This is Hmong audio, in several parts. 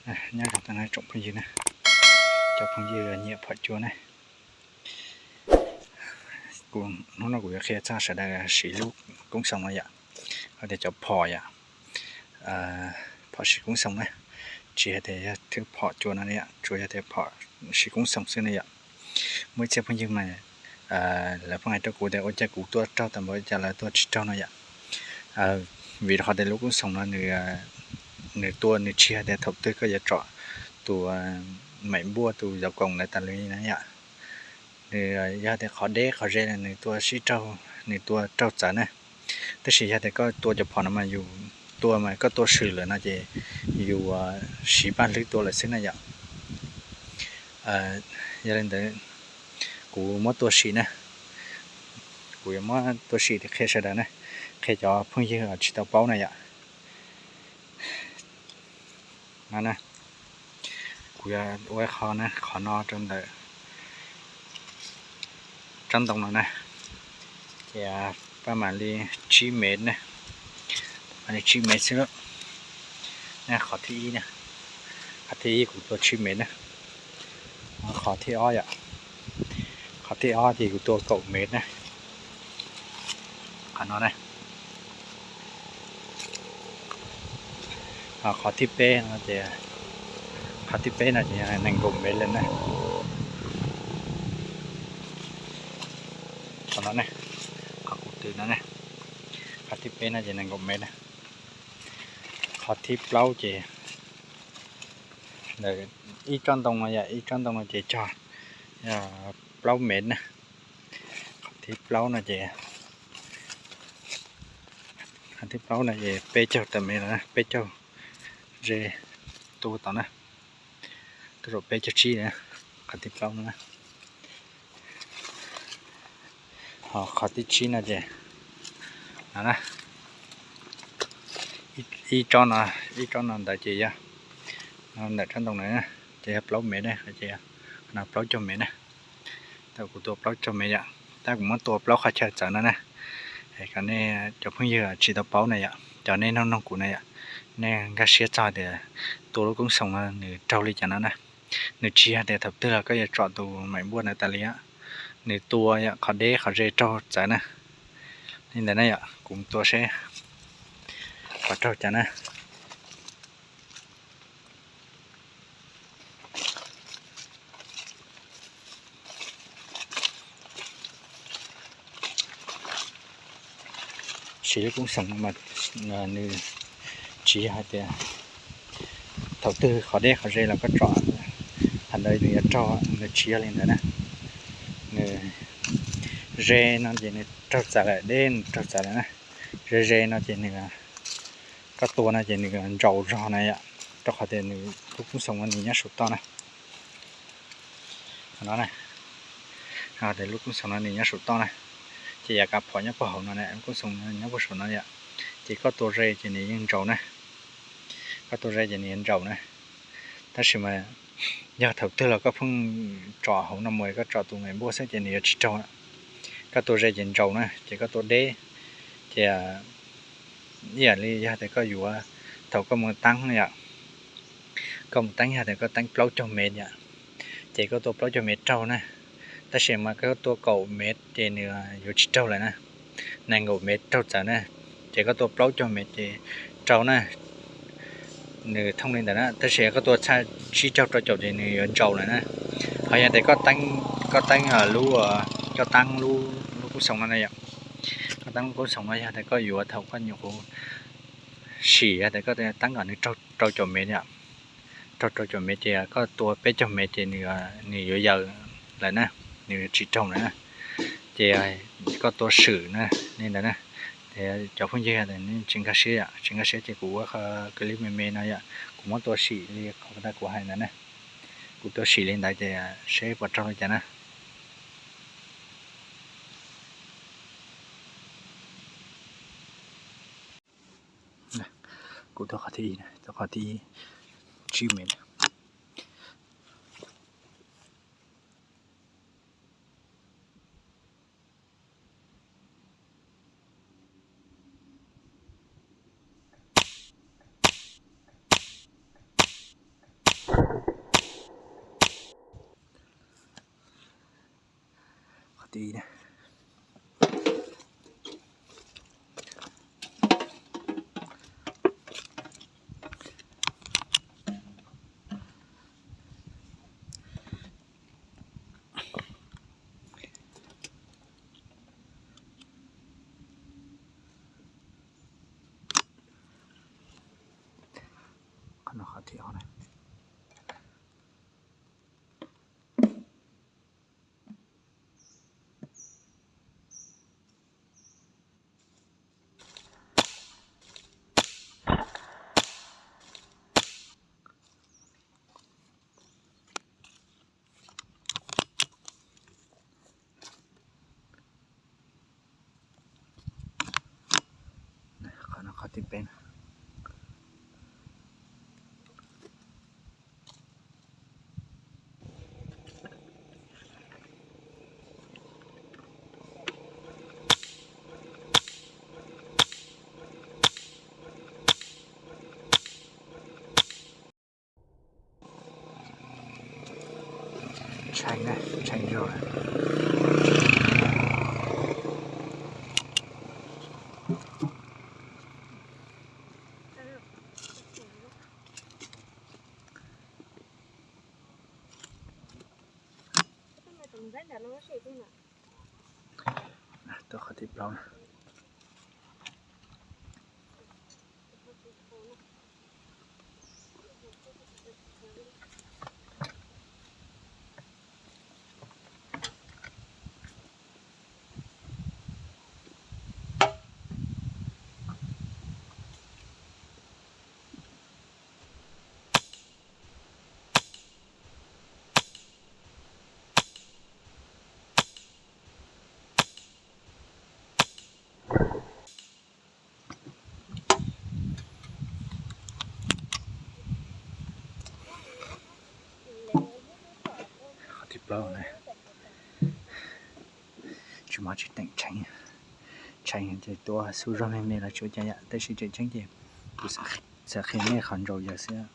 Nyob zoo tag nrho tsoom phooj ywg na, cov phooj ywg nyiam phom cua na, hnub no kuv yuav qhia txog sawv daws siv lub koob xoom no yom, hais tias cov phom yom, phom siv koob xoom na, tsis hais tias yog thwb phom cua no yom, tsuas yog tias phom siv koob xoom xwb na yom. Muaj ib txhia phooj ywg mas lawv pheej hais rau kuv tias ua cas kuv tua raug tau npaum li cas lawv tua tsis raug no yom. Vim rau qhov tias lub koob xoom no nws tua nws tsis hais tias thaum twg koj yuav tsom tus maim npuaj tus zov koom lawv tas li na yom. Nws yog tias qhov deb qhov ze nws tua sib raug, nws tua raug txawv na. Tab sis yog tias koj tua cov phom no mas yus tua mas koj tua swm lawm no ces yus siv paj hlwb tua lawm xwb na yom. Yog li ntawd kuv muab tua sim na, kuv yuav muab tua sim qhia sawv daws na, qhia cov phooj ywg tsis tau paub na yom. No na, kuv yuav ua qhov na, qhov no rau ntawm tsob ntoo no na, ces paj mam li tsib mev na, mam li tsib mev xwb. Qhov thib ib na, qhov thib ib kuv tua tsib mev na, qhov thib ob yom, qhov thib ob ces kuv tua kaum mev na, qhov no na. Qhov thib peb no ces, qhov thib peb no ces nees nkaum mev lawm na. Qhov no ne, qhov kuv twv no ne, qhov thib peb no ces nees nkaum mev na. Qhov thib plaub ces ntawm ib tsob ntoo no yom, ib tsob ntoo no ces cog plaub mev na. Qhov thib plaub no ces, qhov thib plaub no ces peb caug tawm mev lawm, peb caug ze tuaj tod na, tuaj zaum peb caug tsib na, qhov thib plaub no na. Ho qhov thib tsib no ces, no na, ib tsob no, ib tsob no ntawd ces yog, ntawm tsob ntoo na ces yog plaub mev na, ces no plaub caug mev na. Tau kuv tua plaub caug mev yom, tab kuv muab tua plaub qhov chaw txawv no na. Kom nej cov phooj ywg tsis tau paub na yom, cov nej noog noog kuv na yom, nej nkag siab txog tias tua lub koob xoom no nws raug li cas no na. Nws tsis yog tias thaum twg los koj yuav tsom tus maim npuaj ntawd tas li, nws tua yom, qhov deb qhov ze raug txawv na. Li ntawd na yom, kuv tua seb puas raug cas na. Siv lub koob xoom no mas nws tsis yog hais tias thaum twg qhov deb qhov ze los koj tsom qhov ntawd nws yuav raug, nws tsis yog li ntawd na. Nws ze no ces nws raug txawv lawm, deb nws raug txawv lawm na. Ze ze no ces nws, koj tua no ces nws ntsaus zog na yom, rau qhov tias nws lub koob xoom no nws nyob saum toj na. Qhov no na, lub koob xoom no nws nyob saum toj na, ces yav kav phom nyob puag hauv no na, lub koob xoom no nyob puag saum no yom, ces koj tua ze ces nws yeej ntsaus na. Koj tua ze ces nws yeej ntsaus na. Tab sis mas yog thaum twg los koj pheej tsom hauv no mus, koj tsom tus maim npuaj xwb ces nws yuav tsis raug. Koj tua ze ces ntsaus na, ces koj tua deb ces ib yam li yog tias koj yuav, thaum koj mus teeb yom, koj mus teeb yog tias koj teeb plaub caug mev yom, ces koj tua plaub caug mev raug na. Tab sis mas koj tua kaum mev ces nws yuav tsis raug lawm na, nees nkaum mev raug txawv na, ces koj tua plaub caug mev ces raug na. Nws thooj li ntawd na, tab sis koj tua txog tsib caug rau caum ces nws yuav ntsaus lawm na. Ho yog tias koj teeb, koj teeb lub, koj teeb lub koob xoom no na yom, koj teeb lub koob xoom no yog tias koj yuav thaum koj nyuam qhuav sim, yog tias koj teeb kom nws raug rau caum mev yom, raug rau caum mev ces koj tua peb caug mev ces nws yuav yaws lawm na, nws yuav tsis raug lawm na. Ces koj tua swm na, li ntawd na. Cov phooj ywg tsis nkag siab yom, tsis nkag siab ces kuv ua clip me me no yom, kuv muab tua sim li qhov kuv hais ntawd na. Kuv tua sim li ntawd ces seb puas raug li cas na. Kuv tua qhov thib ib, tua qhov thib ib tsib mev. Tib na. Qhov no qhov thib ob na. Qhov no qhov thib peb na. Tshee na, tshee zog na. Tuaj qhov thib plaub na. Qhov thib plaub na, tsis muaj tsis teem tshee, tshee ces tua xub zog me me los tsis ua cas yom, tab sis tseem tseeb ces kuv xav qhia nej qhov ntsaus yawg xwb.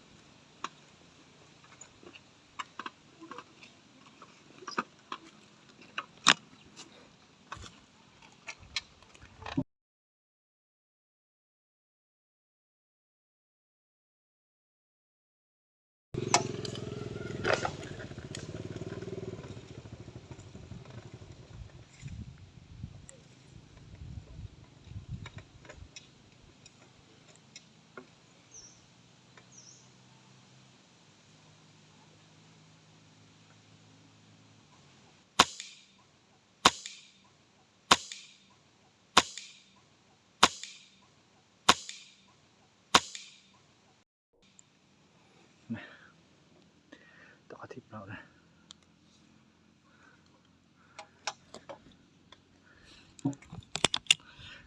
Tuaj qhov thib plaub na.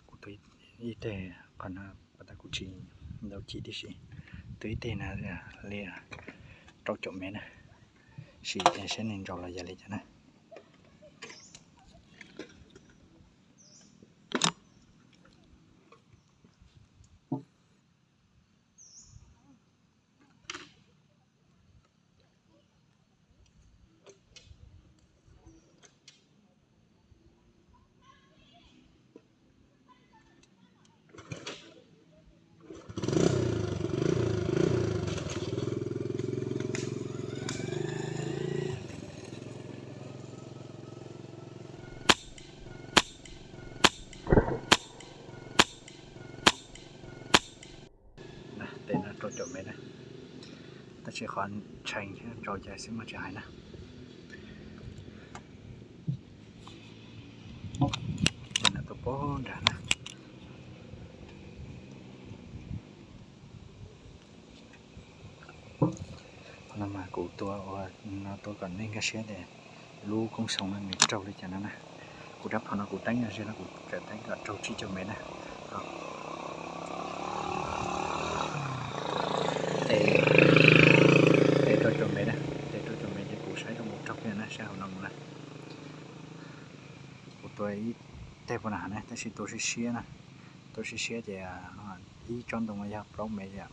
Kuv tua ib teg, qhov no pas tas kuv tsis ntaus chim tib si. Tua ib teg na li rau caum mev na, sim saib nws ntsaus los yog li cas na. Tes no rau caum mev na, tab sis qhov tshee thiab ntsaus cas xwb mas tsis hais na. Tes no tuaj poob nrad na. Qhov no mas kuv tua ua no tua kom nej nkag siab tias lub koob xoom no nws raug li cas no na. Kuv rab phom no kuv teeb no ze no kuv tseem teeb kom raug tsib caug mev na. Tes, tes rau caum mev na, tes rau caum mev ces kuv saib rau mus raug kiag na, saib hauv no mus na. Kuv tua ib teg puag nram hav na, tab sis tua siab siab na, tua siab siab ces ib tsob ntoo no yog plaub mev yom,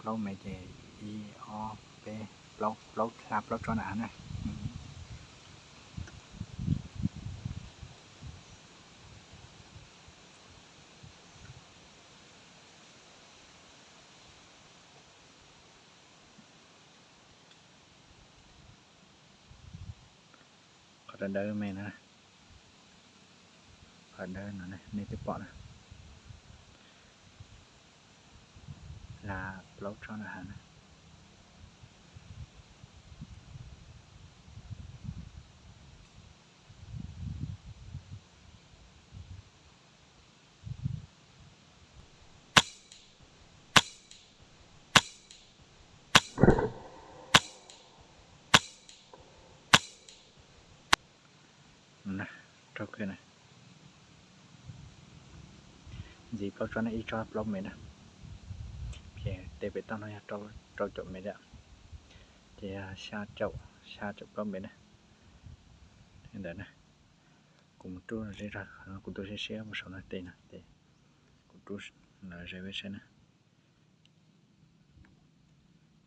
plaub mev ces ib ob peb plaub, plaub hla plaub tsob nram hav na. Dawb dawb me na, qhov dawb no nej twb pom na, hla plaub tsob na ha na. Raug kawg na. Ntxiv plaub tsob na, ib tsob plaub mev na. Ces tej pem toj no yog rau caum mev thiab, ces yog xya caum, xya caum plaub mev na. Li ntawd na, kuv mus rub zej zog, kuv tuaj siab siab mus saum no tes no ces kuv rub lawv ze peb saib na.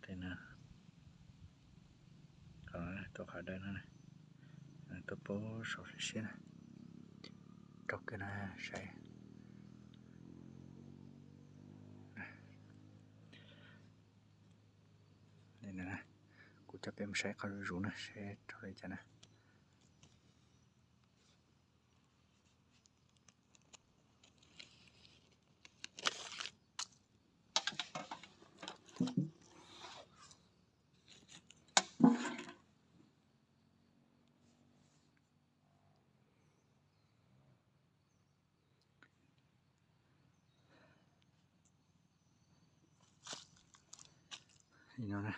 Tes no, qhov no tuaj qhov dawb no, tuaj pab saum siab siab na, raug kawg na saib. Kuv coj peb mus saib qhov zuj zus na, saib raug li cas na. Li no na.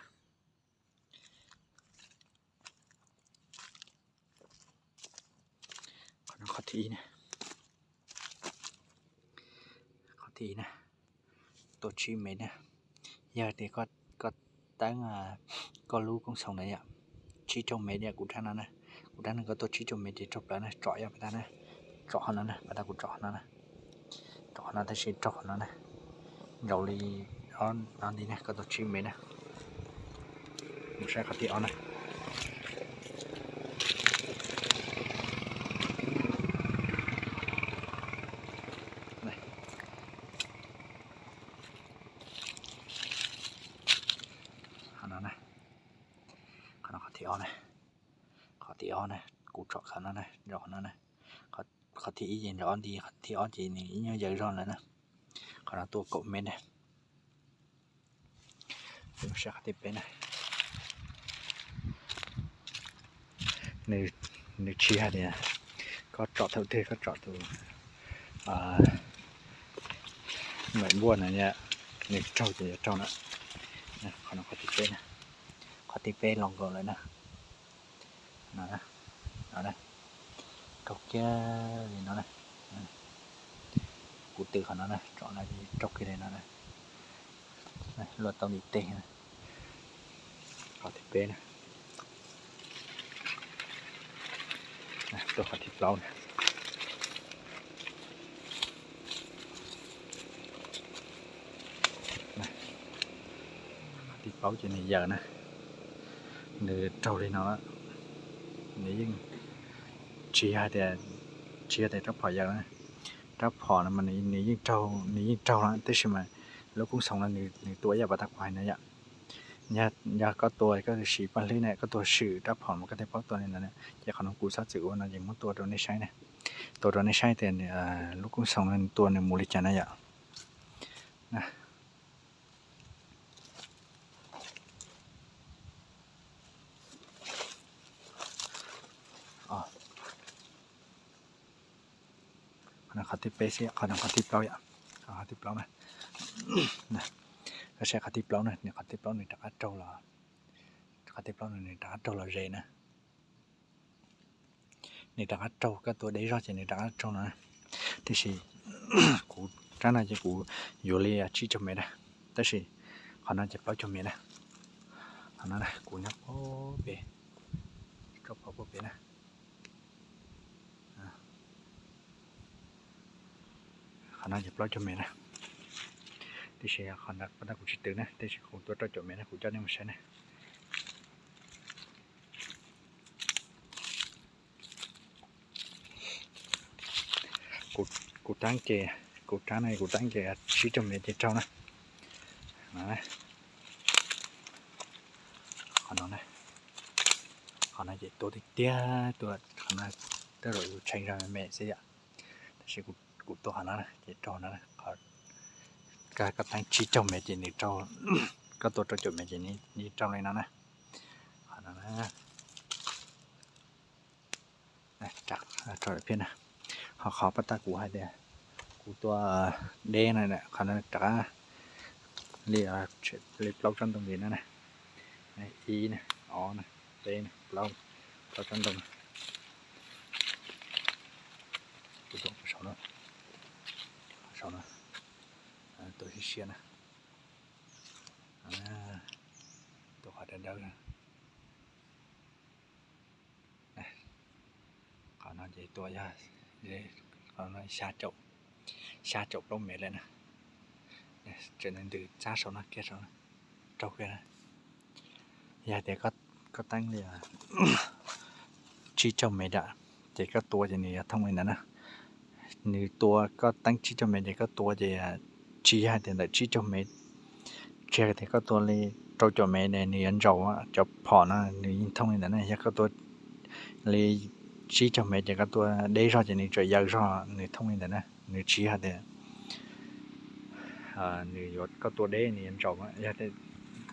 Qhov no qhov thib ib na. Qhov thib ib na, tuaj tsib mev na. Yog tias koj teeb koj lub koob xoom na yom, tsib caug mev yom, kuv rab no na, kuv rab no koj tuaj tsib caug mev ces raug plawv na, tsom yog pas tag na, tsom qhov no na, pas tag kuv tsom qhov no na, tsom qhov no tab sis raug qhov no na, nraus li ob no nti na, koj tuaj tsib mev na. Mus saib qhov thib ob na. Qhov no na, qhov no qhov thib ob na, qhov thib ob na, kuv tsom qhov no na, nraus qhov no na, qhov thib ib ces nraus ob nti, qhov thib ob ces nws ib nyuag yaws zog lawm na, qhov no tuaj kaum mev na. Saib qhov thib peb na. Nws tsis hais tias koj tsom thaum twg koj tsom tus mem npuaj na, nws raug ces yuav raug na. Qhov no qhov thib peb na, qhov thib peb los nkaus lawm na. No, no, raug kiag li no na. Kuv tw qhov no na, tsom no raug kiag li no na. Luaj tau ntim teg na. Qhov thib peb na. Tuaj qhov thib plaub na. Qhov thib plaub ces nws yaws na. Nws raug li no, nws yeej tsis hais tias, tsis hais tias rab phom yaws na. Rab phom no mas nws yeej raug, nws yeej raug na, tab sis mas lub koob xoom no nws tua ib yam pas tag kuv hais na yom. Yog koj tua koj siv paj hlwb na, koj tua swm rab phom mas koj thiaj paub tua li ntawd na. Ces qhov no kuv xav txwm ua no ces muab tua rau nej saib na. Tua rau nej saib tias lub koob xoom no nws tua nws mus li cas na yom. Qhov no qhov thib peb xwb, qhov no qhov thib plaub yom. Qhov thib plaub na. Koj saib qhov thib plaub na, nws qhov thib plaub nws rov qab raug los, qhov thib plaub no nws rov qab raug los ze na. Nws rov qab raug, koj tua deb zog ces nws rov qab raug no na. Tiam sis kuv rab no ces kuv yuav li tsib caug mev na, tab sis qhov no ces plaub caug mev na. Qhov no na kuv nyob puag pem, rau puag pem na. Qhov no ces plaub caug mev na. Tiam sis qhov ntawd kuv tsis twv na, tiam sis kuv tua rau caum mev na, kuv coj nej mus saib na. Kuv rab ces, kuv rab no kuv rab ces tsib caug mev ces raug na. Qhov no na, Qhov no ces tua tiag tiag, tua qhov no tej zaum yus tshee zog me me xwb yom. Tab sis kuv tua qhov no ces rau no, koj teeb tsib caug mev ces nws, koj tua rau caum mev ces nws rau li no na. Qhov no na, rau lawm thiab na. Ho qhov paj tab kuv hais tias kuv tua deb no, qhov no rov qab li, li plaub tsob ntoo ntawm no na. Ib na, ob na, peb na, plaub, plaub tsob ntoo. Kuv tua saum no, saum no, tua siab siab na. Tua qhov dawb dawb. Qhov no ces tua yog, qhov no xya caum, xya caum plaub mev lawm na. Tseem ntws txab saum no kiag, saum no raug kiag na. Yog tias koj teeb li tsib caug mev yom, ces koj tua ces nws yuav thooj li ntawd na. Nws tua, koj teeb tsib caug mev ces koj tua ces tsis yog hais tias ntawm tsib caug mev, tsis yog tias koj tua li rau caum mev ne nws yuav ntsaum, cov phom no nws yeej thooj li ntawd ne. Yog koj tua li tsib caug mev ces koj tua deb zog ces nws tseem yaws zog, nws thooj li ntawd na. Nws tsis yog tias nws yuav, koj tua deb nws yuav ntsaum. Yog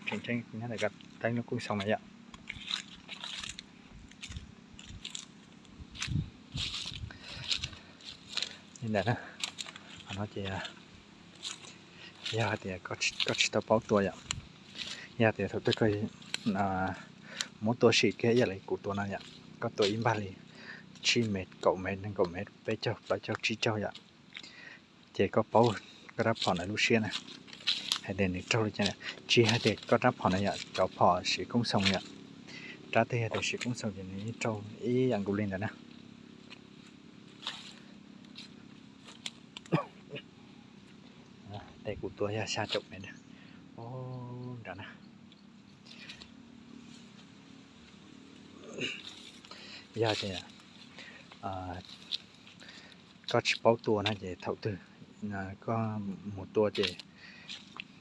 tseem ceeb nyob ntawm koj teeb lub kooj xoo na yom. Li ntawd na, qhov no ces yog hais tias koj tsis tau paub tua yom, yog tias thaum twg koj muab tua sim kiag ib yam li kuv tua no yom, koj tua ib npag li tsib mev, kaum mev, nees nkaum mev, peb caug, plaub caug, tsib caug yom, ces koj paub koj rab phom ntawd lub siab na, hais tias nws raug li cas. Tsis hais tias koj rab phom na yom, cov phom siv kooj xoo yom, rab twg yog tias siv kooj xoo ces nws yeej raug ib yam nkaus li ntawd na. Tes kuv tua yog xya caum mev na, nrad na. Yog tias koj tsis paub tua no ces thaum twg koj mus tua ces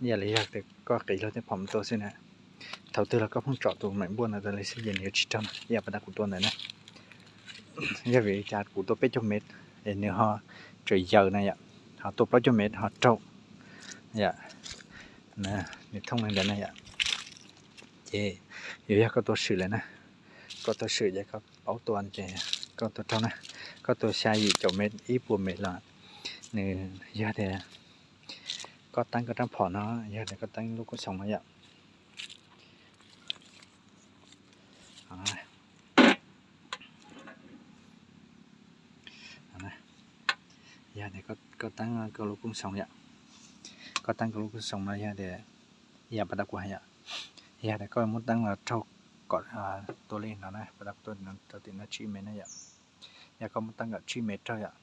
ib yam li yog tias koj qiv luag tej phom mus tua xwb na, thaum twg los koj pheej tsom tus meem npuaj no tas li xwb ces nws yuav tsis raug na, ib yam pas tas kuv tua ntawd na. Yog vim li cas kuv tua peb caug mev es nws ho tseem yaws na yom, ho tua plaub caug mev ho raug yom, nws thooj li ntawd na yom. Ces yog, yog koj tua swm lawm na, koj tua swm ces koj paub tua ces koj tua raug na, koj tua xya yim caum mev ib puas mev los nws, yog tias koj teeb koj rab phom no, yog tias koj teeb lub kooj xoo no yom. Yog tias koj teeb koj lub kooj xoo yom, koj teeb koj lub kooj xoo no yog tias, yam pas tas kuv hais yom, yog tias koj muab teeb los raug kom tua li no na, pas tas kuv tua rau tim no tsib mev na yom, yog koj muab teeb kom tsib mev raug yom,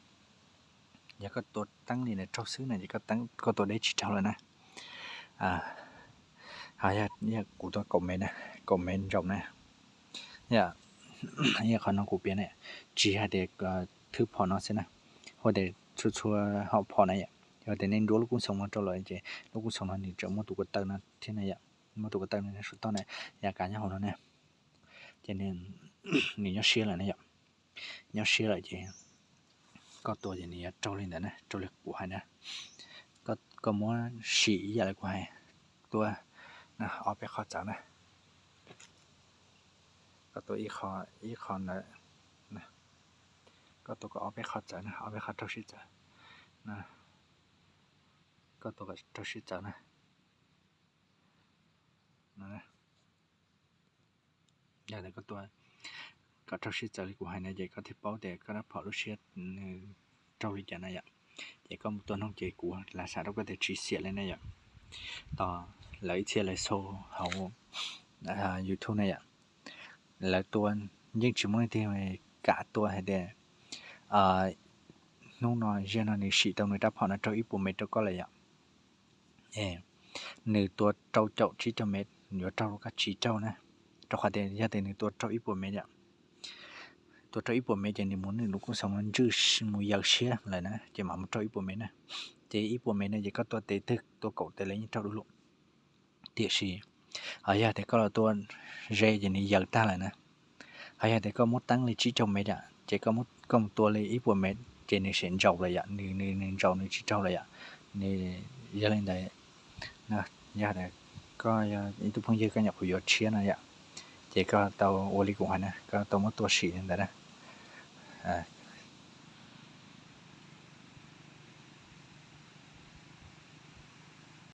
yog koj tua teeb li ntawd raug xwb na ces koj tua deb tsis raug lawm na. Ho yog kuv tua kaum mev na, kaum mev ntsaum na, yog qhov no kuv piav na, tsis hais tias thwb phom no xwb na, hu tias txhua txhua hom phom na yom, yog tias nej nruab lub kooj xoo no rau lawm ces lub kooj xoo no nws tseem muaj tus ko taw no thiab na yom, muaj tus ko taw no nyob saum toj na, yav kav nyob hauv no na, ces nws nyob siab lawm na yom, nyob siab lawm ces koj tua ces nws yuav raug li ntawd na, raug li kuv hais na. Koj muab sim ib yam li kuv hais, tua ob peb qho txawv na, koj tua ib qho ntawd, koj tua kom ob peb qho txawv na, ob peb qho raug sib txawv, koj tua kom raug sib txawv na. Yog tias koj tua kom raug sib txawv li kuv hais na ces koj thiaj paub tias koj rab phom lub siab nws raug li cas na yom. Ces koj mus tua noog ces kuv lam xav rau koj tias tsis xiam li na yom. Tos lawv ib txhia lawv xo hauv YouTube na yom, lawv tua yeej tsis muaj leej twg kam tua hais tias hnub no ziag no nws sim tau nws rab phom no raug ib puas mev rau koj lawm yom. Nws tua rau caum tsib caug mev yuav raug los koj tsis raug na, rau qhov tias yog tias nws tua raug ib puas mev yom, tua raug ib puas mev ces nws mus nws lub kooj xoo no ntswj mus yaws siab lawm na ces mam mus raug ib puas mev na. Ces ib puas mev no ces koj tua tes twg tua kaum tes los yeej raug du lug. Tiam sis ho yog tias koj los tua ze ces nws yaws tag lawm na, Hos yog tias koj muab teeb li tsib caug mev yom, ces koj mus tua li ib puas mev ces nws sim ntsaus lawm yom, nws nws ntsaus nws tsis raug lawm yom. Nws, yog li ntawd, yog koj yog ib tug phooj ywg koj nyuam qhuav yuav tshiab no yom, ces koj tau ua li kuv hais na, koj tau muab tua sim li ntawd na.